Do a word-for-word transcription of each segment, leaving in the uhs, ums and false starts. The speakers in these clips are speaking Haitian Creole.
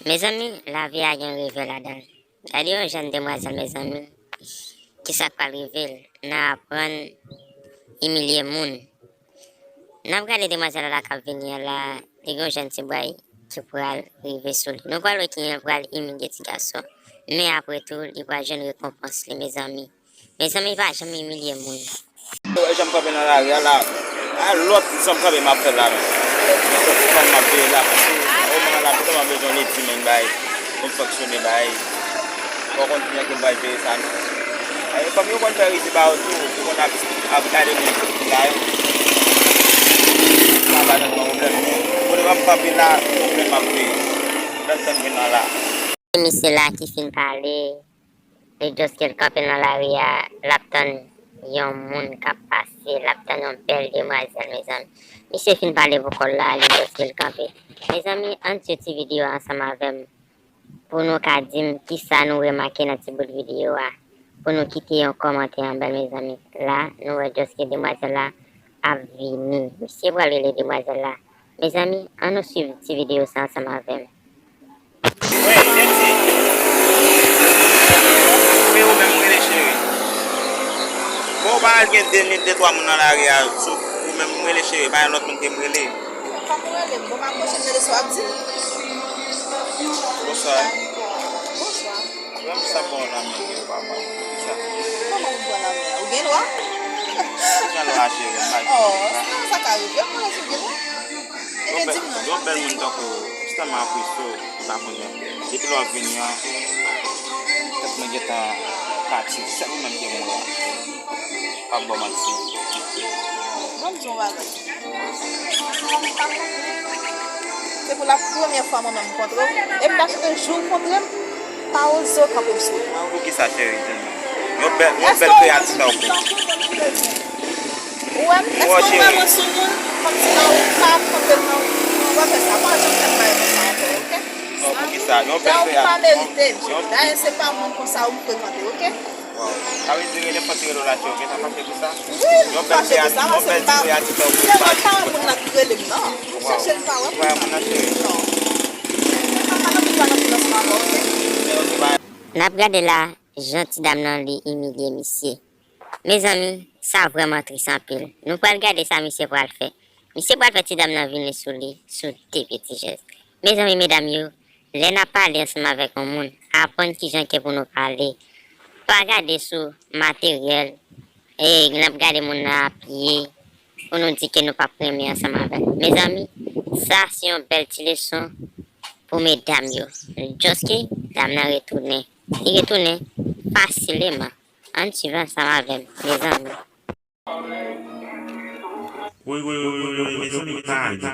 Mezanmi, lavi a gen revè ladan l. Gade yon jèn demwazèl, mezanmi, kisa k pral rive l nan aprann imilye moun. N ap gade demwazèl la k ap vini an la, li gen yon jèn ti bway ki pral rive sou li. Nou pral wè kijan l pral imilye ti gason, men apre tou, li pral jwenn rekonpans li, mezanmi. Mezanmi, pa janm imilye moun. Ou wè jan m kanpe nan lari a la. A lòt jan m kanpe m ap fè la menm. Lòt fanm m ap veye la. Paske, o, mwen la, m bezwen yon ledi menm bay. Pou m fonksyone bay. Ou konn kijan ke m pral jere sa, non? Ay, fanm yo konn fè rizi ba yo tou. Yo konn ap, ap gade moun sou fil la, yo. Sa pa nan pwoblèm, non. Kote m ap kanpe la, pwoblèm m ap veye. Pwoblèm sa m gen nan la. Misye la ki fin pale. Li jis kanpe nan lari a, l ap tann yon moun k ap pase, l ap tann yon bèl demwazèl, mezanmi. Misye fin pale pou kò l la, li jis kanpe. Mezanmi, ann swiv ti videyo a ansanm avè m pou nou ka di m kisa nou remake nan ti bout videyo a. Pou nou kite yon kòmantè anba l, mezanmi. La, nou wè jis demwazèl la ap vini. Misye pral rele demwazèl la. Mezanmi, ann nou swiv ti videyo sa ansanm avè m. Wi, Jenti. Wi, ou menm m rele cheri. Bon, ou pa al gen de moun, de twa moun nan lari a, sou ou menm m rele cheri, pa gen lòt moun ke m rele. Fòk ou rele m, bon, m ap pwoche m rele sa w ap di m. Bonswa. Bonswa. Frè m, sa bon nan men ou, papa. Sa. Kòman ou pran nan men an? Ou gen lwa? Ou gen lwa, cheri, m pa gen lwa. Oh, sa, sa ka rive. Mwen, si ou gen lwa. Ebyen, di m non. Yon bèl moun tankou ou, jistèman apresye w, ou pa konnen. Depi lè w vini an, tèt mwen gentan pati. Sèl ou menm ke m wè. Pa ba w manti. Ban m di w yon bagay. Se pou la premyè fwa mwen menm m kontre w. E m ta swete jou w kontre m, pa oze w kanpe m sou wout mwen. Poukisa, cheri, di m? Yon bèl, yon bèl kreyati tankou w. Ou wè m? Èske w wè mwen sou moun? Kòmsi lè w pa kontre m nan, w pa fè sa. Pa janm fè m bagay konsa ankò, oke? Non, poukisa? Yon bèl kreyati. Ou pa merite m. Dayè, se pa moun konsa ou m frekante, oke? Waw. Sa vle di rele fò ti rele w la cheri, ou gentan fache pou sa? Wi, m fache pou sa, paske m pa, se pa yon moun nan ki rele m, non. M chèche l, m pa wè moun nan. Ou pa wè moun nan, cheri? Non. N ap gade la, jan ti dam nan li imilye misye. Mezanmi, sa vrèman tris anpil. Nou pral gade sa misye pral fè. Misye pral fè ti dam nan vini sou li, sou de pye ti chèz. Mezanmi, medam yo, lè n ap pale ansanm avèk yon moun, aprann kijan ke pou nou pale. Pa gade sou materyèl, e n ap gade moun nan apiye, pou nou di ke nou p ap renmen ansanm avè l. Mezanmi, sa se yon bèl ti leson pou medam yo. Jis ke dam nan retounen. Li retounen fasileman. Ann swiv ansanm avè m, mezanmi. Wi, wi, wi, wi, wi, mezanmi, pa ale.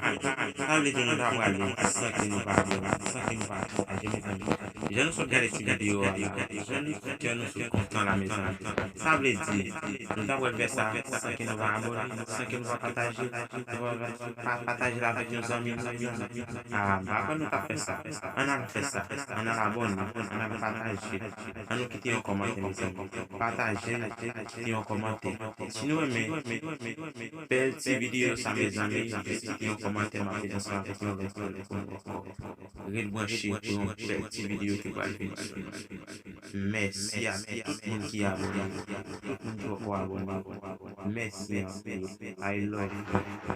Sa vle di nou ta prale san ke nou pa abòne, san ke nou pa pataje, mezanmi. Jan nou sot gade ti videyo a la, jan nou sot, kè nou sot kontan la, mezanmi. Sa vle di, nou ta pral fè sa san ke nou pa abòne, san ke nou pa pataje, nou pa pa pataje l avèk yon zanmi nou, mezanmi. A, m pa kwè nou t ap fè sa. Ann al fè sa. Ann al abòne. Ann al pataje. Ann nou kite yon kòmantè, mezanmi. Pataje l, kite yon kòmantè. Si nou renmen bèl ti videyo sa, mezanmi, jis kite yon kòmantè, m ap vin ansanm avèk nou lòt videyo ankò. Ret branche pou yon bèl ti videyo ki pral vini sou nou. Mèsi a tout moun ki abòne, tout moun ki poko abòne. Mèsi anpil. I love you.